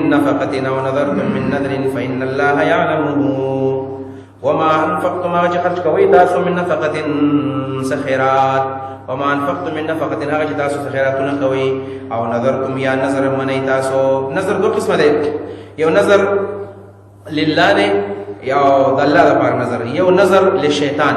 من نفقه او نذرتم من نذر فإن الله يعلمه. وما انفقتم، هغه چې خرج کوي تاسو، من نفقه سخيرات، وما انفقتم من نفقه، هغه چې تاسو خیراتونه کوي، او نذرتم یا نذر منئ تاسو. نذر دوه قسمه دی، یو نذر لله دی، یو د الله لپاره نذر، یو نذر لشیطان.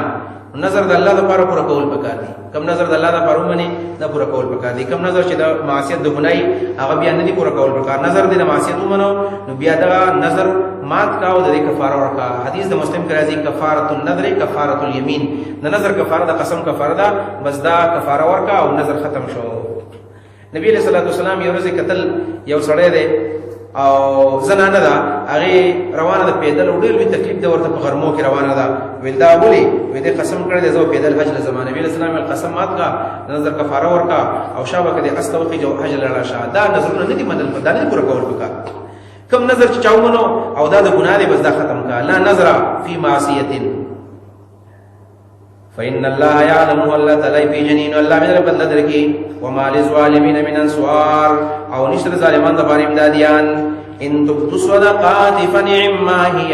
نذر د الله لپاره پوره کول پکار دي. کم نذر د الله لپاره ومني، دا پوره کول پکار دي. کم نذر چې د معصیت د ګناي، هغه بیا نه دي پوره کول پکار. نذر د معصیت ومنو نو بیا دا نذر مات کا او د کفاره ورکا. حدیث د مسلم کې راځي، کفاره النذر کفاره الیمین. د نذر کفاره د قسم کفاره ده، بس دا کفاره ورکا او نذر ختم شو. نبی علیہ الصلوۃ والسلام یو ورځ قتل، یو سړی دی او زنانه ده، هغه روانه ده پیدل، ډېر لوی تکلیف ده ورته، په غرمو کې روانه ده. ویل دا ولي؟ وې دې قسم کړی دی، زه پیدل حج له زمانه. نبی علیہ السلام قسم مات کا، نظر کفاره ورکا او شابه کې استوخي جو حج لاړه شه. دا نظرونه نه دي منل، دا نه پوره کول پکار. کم نظر چې چاومنو او دا د ګناه دی، بس دا ختم کا. لا نظر فی معصیه. فإن الله يعلم، الله تعالی پیجنې، نو الله مې بدل درکې. وما للظالمین من انصار، او نشته ظالمان د باریم دادیان. ان تبدو صدقات فنعم ما هي.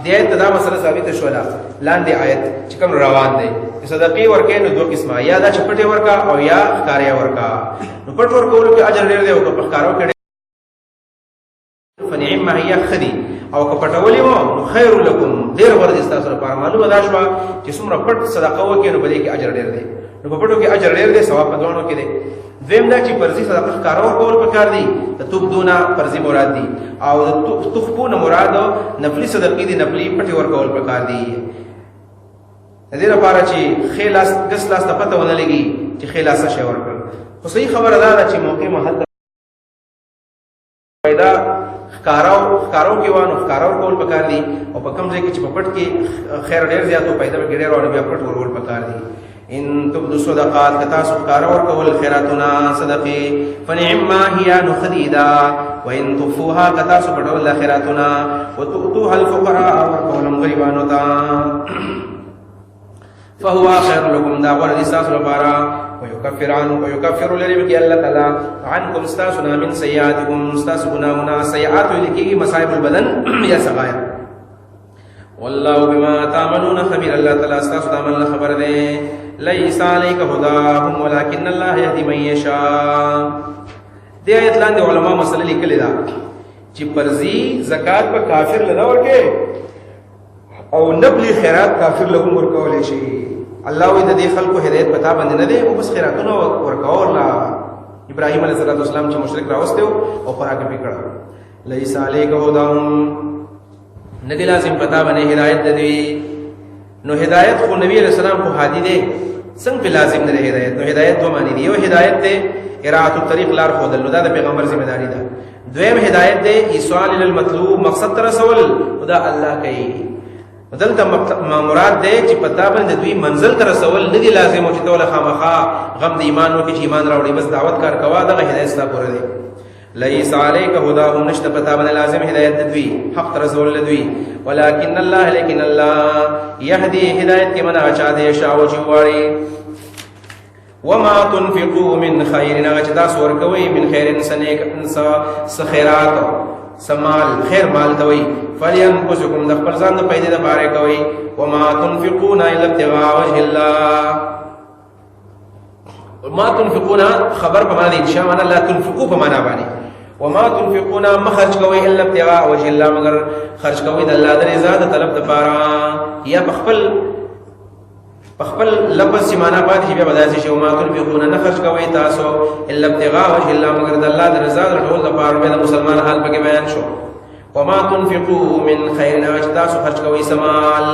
دې ته دا مسله ثابت شولا لاندې آیت چې کوم روان دی. صدقې ورکې نو دوه قسمه، یا دا چې پټه ورکا او یا ښکارې ورکا. نو پټ ورکولو کې اجر ډیر دی او په ښکارو کې فنعم هي خدي، او که پټولې وو نو خیر لکم، ډیر غوړه دي تاسو لپاره. معلومه دا شوه چې څومره پټ صدقه وکړي نو په دې کې اجر ډیر دی، نو په پټو کې اجر ډیر دی، ثواب په دوانو کې دی. دویم دا چې فرضي صدقه ښکاره ورکول پکار دي. د تبدونه فرضي مراد دي او د تخفون مراد نفلي صدقې دي، نفلي پټي ورکول پکار دي، د دې لپاره چې خلاص ګس لاس ته پته ونه لګي چې خلاص شي ورکړ. خو صحیح خبره دا ده چې موقع محل پیدا ښکاراو ښکارو کې وانه ښکاراو کول پکار دي، او په کوم ځای کې چې په پټ کې خیر ډیر زیات او پیدا کې ډیر ور بیا پټ ورول پکار دي. ان تبدو صدقات، کتا ښکارا ور کول خیراتنا صدقه، فنعم ما هي نخدیدا. وان تخفوها، کتا سو پټول خیراتنا، وتؤتوها الفقراء، ور کولم غریبانو ته، فهو خير لكم، دا غوړه دي تاسو لپاره. ويكفر عنكم، ويكفر لري بك الله تعالی عنكم تاسو نه، من سيئاتكم تاسو ګناهونه. سيئات لیکي مصائب البدن یا صغائر. والله بما تعملون خبير، الله تعالی تاسو د عمل خبر دی. ليس عليك هداهم ولكن الله يهدي من يشاء. دې آیت لاندې علما مسله لیکلې ده چې فرضي زکات په کافر لنه ورکه او نبلی خیرات کافر له هم ورکول شي. الله وی د دې خلکو هدایت پتا باندې نه دی، او بس خیراتونه ورکول. الله ابراهیم علیه السلام چې مشرک راوسته او خوراک یې کړ. لیس علیک هداهم، ندی لازم پتا باندې هدایت د دوی. نو هدایت خو نبی علیہ السلام خو هادي دی، څنګه په لازم نه هدایت؟ نو هدایت دوه معنی دی. یو هدایت دی قرات الطریق، لار خودل، نو دا د پیغمبر ذمہ داری ده. دویم هدایت دی ایصال المطلوب، مقصد تر رسول، خدا الله کوي. دلته مراد دی چې پتا باندې دوی منزل تر رسول نه دی لازم، او چې توله خامخا غم د ایمان وکړي چې ایمان راوړي. بس دعوت کار کوا، دغه هدایت ستا پوره دی. لیس علیک هداهم، نشته پتا باندې لازم هدایت دوی، حق تر رسول دوی. ولکن الله، لیکن الله يهدي، هدایت کې من اچا دی شاو چې واړي. وما تنفقوا من خير، هغه چې تاسو ورکوي، من خير سنیک س خیرات سمال، خیر مال دوي، فلینفسکم، د خپل ځان د پیدې د پاره کوي. وما تنفقون الا ابتغاء وجه الله. ما تنفقون خبر په معنا د انشاء، معنا لا تنفقوا په معنا باندې. وما تنفقون، ما خرج کوي، الا ابتغاء وجه الله، مگر خرج کوي د الله د رضا د طلب لپاره، یا په خپل په خپل لفظ چې معنا پاتې شي بیا به داسې شي: وما تنفقون، نه خرج کوئ تاسو، الا ابتغاء وجه الله، مګر د الله د رضا د لټولو لپاره. بیا د مسلمان حال پکې بیان شو. وما تنفقوا من خیر، هغه چې تاسو خرج کوئ سمال،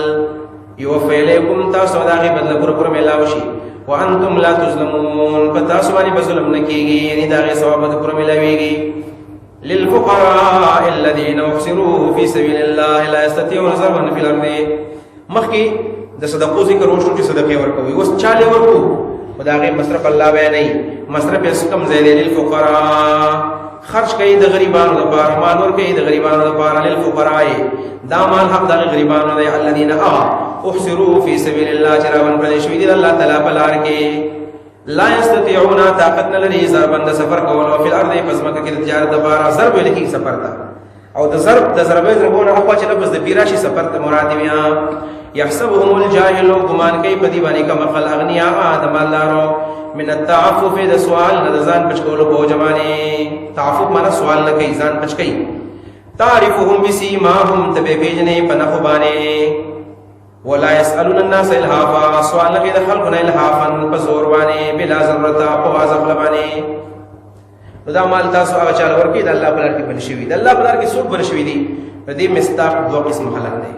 یوفی الیکم، تاسو د هغې بدله پوره پوره میلاو شي، وانتم لا تظلمون، په تاسو باندې به ظلم نه کېږي، یعنې د هغې ثواب به پوره میلاویږي. للفقراء الذين احصروا في سبيل الله لا يستطيعون ضربا في الارض. مخکې د صدقو ذکر وشو چې صدقې ورکوي، اوس چاله ورکو، خدای غي مصرف الله بیانې، مصرف یې کم ځای دی. للفقراء، خرج کوي د غریبانو لپاره، مال ور کوي د غریبانو لپاره. للفقراء، دا مال حق د غریبانو دی، الذين احصروا في سبيل الله، چې راون کړی شوی دی الله تعالی په لار کې. لا یستطيعون طاقت نه لري ضربا د سفر کولو په الارض پزماکه کې د تجارت لپاره. ضرب ویل کېږي سفر ته، او د ضرب د ضربې ضربونه اخوا چې لفظ د پیراشي سفر ته مراد وي. يحسبهم الجاهل ګمان کوي په دی باندې کما خل اغنیا د مالدارو، من التعفف د سوال نه ځان بچ کولو په جمانه. تعفف معنا سوال نه کوي، ځان بچ کوي. تعرفهم بسیماهم تبه پیجنې په نخو باندې. ولا يسالون الناس الهافا سوال نه کوي د خلکو نه الهافا په زور باندې، بلا ضرورت په واضح باندې. نو دا مال تاسو هغه چاله ورکړئ د الله په لار کې بن شوي. د الله په لار کې څوک بن شوي دي؟ په دې مصداق دوه قسم خلک دي.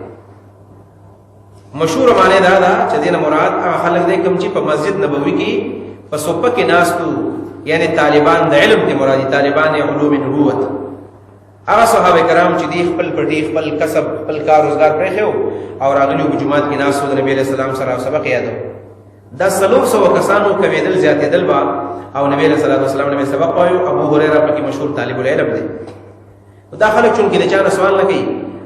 مشهور معنی دا ده چې دینه مراد هغه خلک دي کوم چې په مسجد نبوي کې په صوفه کې ناستو، یعنی طالبان د علم ته مراد دي، طالبان علوم نبوت. هغه صحابه کرام چې دی خپل پټي، خپل کسب، خپل کار روزګار پرې خو او راغلي په جماعت کې ناس د نبی علیہ السلام سره سبق یادو. دا 300 کسانو کویدل زیاتېدل با او نبی علیہ الصلوۃ والسلام نبی سبق وایو. ابو هريره پکې مشهور طالب العلم دی. دا خلک چون کې د چا نه سوال نه کوي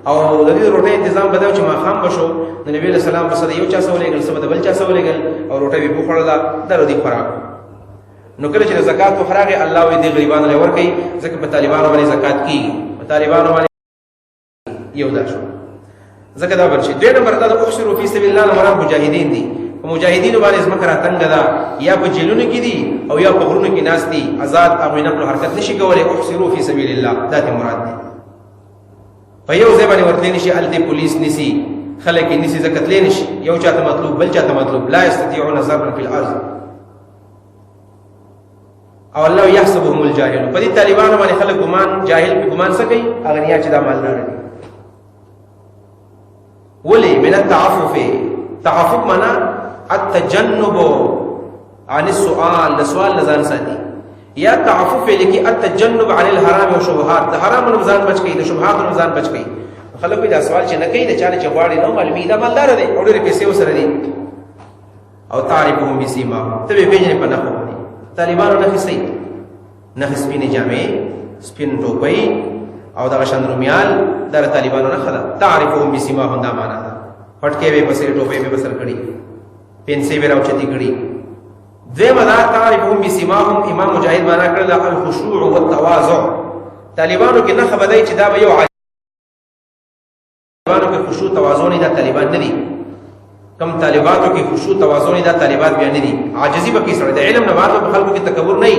او د دې روټۍ تنظیم بداو چې ما خام بشو د نبی علیہ السلام بس یو چا سولې ګل سبد بل چا سولې ګل او روټۍ به بخړله درو دی خوراک. نو کله چې زکات وخراغه الله وی دې غریبانو له ورکي، ځکه په طالبانو باندې زکات کیږي، په طالبانو باندې یو دا شو ځکه دا برشي. دوی نمبر دا احصروا فی سبیل الله مراد مجاهدین دي. په مجاهدینو باندې زمکه را تنګ ده، یا په جیلونو کې دي او یا په غرونو کې ناس دي، آزاد هغوی نقل حرکت نشي کولی. احصروا فی سبیل الله دا ته مراد دي. په یو ځای باندې ورتلی نشي، هلته پولیس نیسي، خلک یې نیسي، ځکه تللی نشي، یو چاته مطلوب بل چاته مطلوب. لا یستطیعون ضربا فی الارض او الله يحسبهم الجاهل. په دې طالبانو باندې خلک ګمان، جاهل په ګمان څه کوي؟ اغنیا چې دا مالدار دي. ولی من التعفف، تعفف معنا التجنب عن السؤال، د سوال نه ځان ساتي. یا تعفف لکی التجنب عن الحرام والشبهات، د حرام نه ځان بچ کوي، د شبهات نه ځان بچ کوي. خلک دا سوال چې نه کوي د چاله چې غواړي نو معلومي دا مالدار دی او ډېر پیسې وسره دي. او تعرفهم بسیماهم ته به پیژنې په نښو باندې. طالبانو نښې څه دي؟ نښې سپینې جامې، سپین ټوپۍ او دغه شان رومیال، دا د طالبانو نښه ده. تعرفهم بسیماهم دا معنا ده. پټکې به په سر، ټوپۍ به په سر کړي، پنسې به راوچتې کړي. دویمه دا تعرفهم بسیماهم امام مجاهد معنا کړله الخشوع والتواضع. طالبانو کې نښه به دی چې دا به یو طالبانو کې خشوع تواضع نه، دا طالبان نه دي. کم طالباتو کې خشوع تواضع نه، دا طالبات بیا نه دي. عاجزي پکې سره د علم نه بعد په خلکو کې تکبر نه،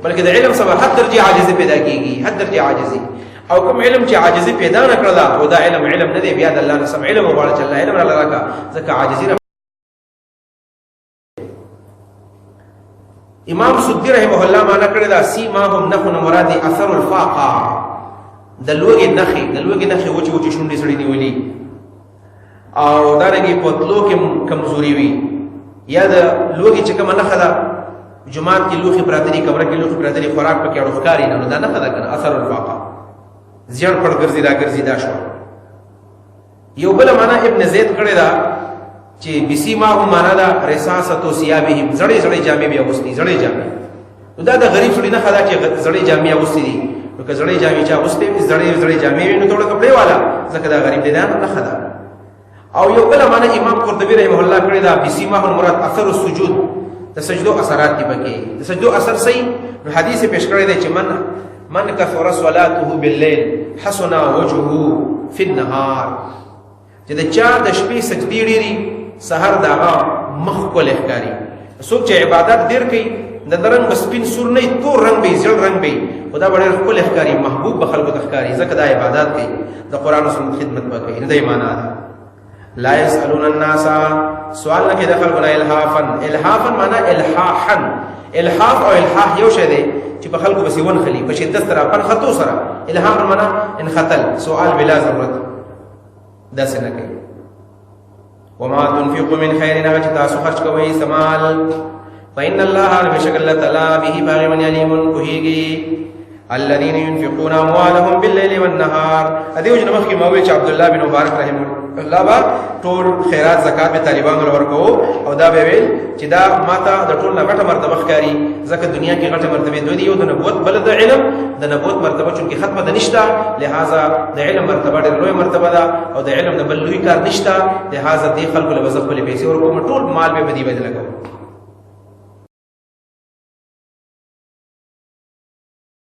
بلکې د علم سبب حد درجه عاجزي پیدا کیږي، حد درجه عاجزي. او کوم علم چې عاجزي پیدا نه کړله او دا علم علم نه دی. بیا د الله نه سم علم وغواړه چې الله علم را لراکا، ځکه عاجزي. امام سدی رحمه الله معنا کړی دا سیما هم نخو نه مراد اثر الفاقه، د لوګي نخي، د لوګي نخي وچ وچ شونډې سړي نیولي او دا رنګي په تلو کې کمزوري وي، یا د لوګي چې کومه نخه ده، جماعت کې لوخي پراته دي، کمره کې لوخي پراته دي، خوراک پکې اړو ښکاري نه، نو دا نخه ده کنه. اثر الفاقه زیړ پړ ګرځي را ګرځي دا شو. یو بل معنا ابن زید کړی دا چې بسیما هم معنا دا رساستو ثيابهم، زړې زړې جامې بیا وستي، زړې جامې. نو دا د غریب سړي نه خدا چې زړې جامې اغوستې دي. نو که زړې جامې چا اغوستې وي، زړې زړې جامې وي، نو ټول کپڑے والا، ځکه دا غریب دی، دا نه خدا. او یو بل معنا امام قرطبي رحمه الله کړی دا بسیما هم مراد اثر السجود، د سجدو اثرات دي پکې، د سجدو اثر صحیح. نو حدیث پیش کړی دی چې من کثر صلاته بالليل حسن وجهه في النهار، چې د چا د شپې سجدي ډېری سحر داغه مخ کول ښکاری. څوک چې عبادت ډېر کوي د رنګ به سپین سور نه، تور رنګ به، زړ رنګ به، خدا به ډېر ښکلی ښکاري، محبوب به خلکو ته ښکاري، ځکه دا عبادت کوي، د قرآن او سنت خدمت به کوي. نه د معنا ده لا يسألون الناس سوال نه کوي د خلکو نه الحافا. الحافا معنا الحاحا، الحاف او الحاح یو شی دی چې په خلکو پسې ونخلي په شدت سره، په خطو سره. الحاف معنا انخطل، سوال بلا ضرورت، داسې نه کوي. وما تنفقوا من خير هغه چې تاسو خرج کوئ سمال، فإن الله بشک الله تعالی به باغ من علیم پوهیږي. الذين ينفقون اموالهم بالليل والنهار. ادي وجه مخکې ما ویل چې عبد الله بن مبارک رحمه الله با ټول خیرات زکات به طالبانو لور کو، او دا به ویل چې دا ماته د ټول نه غټه مرتبه ښکاري، ځکه دنیا کې غټه مرتبه دوی دی، یو د نبوت بل د علم. د نبوت مرتبه چونکی ختمه ده نشته، لہذا د علم مرتبه ډېر لوی مرتبه ده، او د علم د بل لوی کار نشته، لہذا دې خلکو له وزخ خپل پیسې ورکوم، ټول مال به بدی بدل لګو.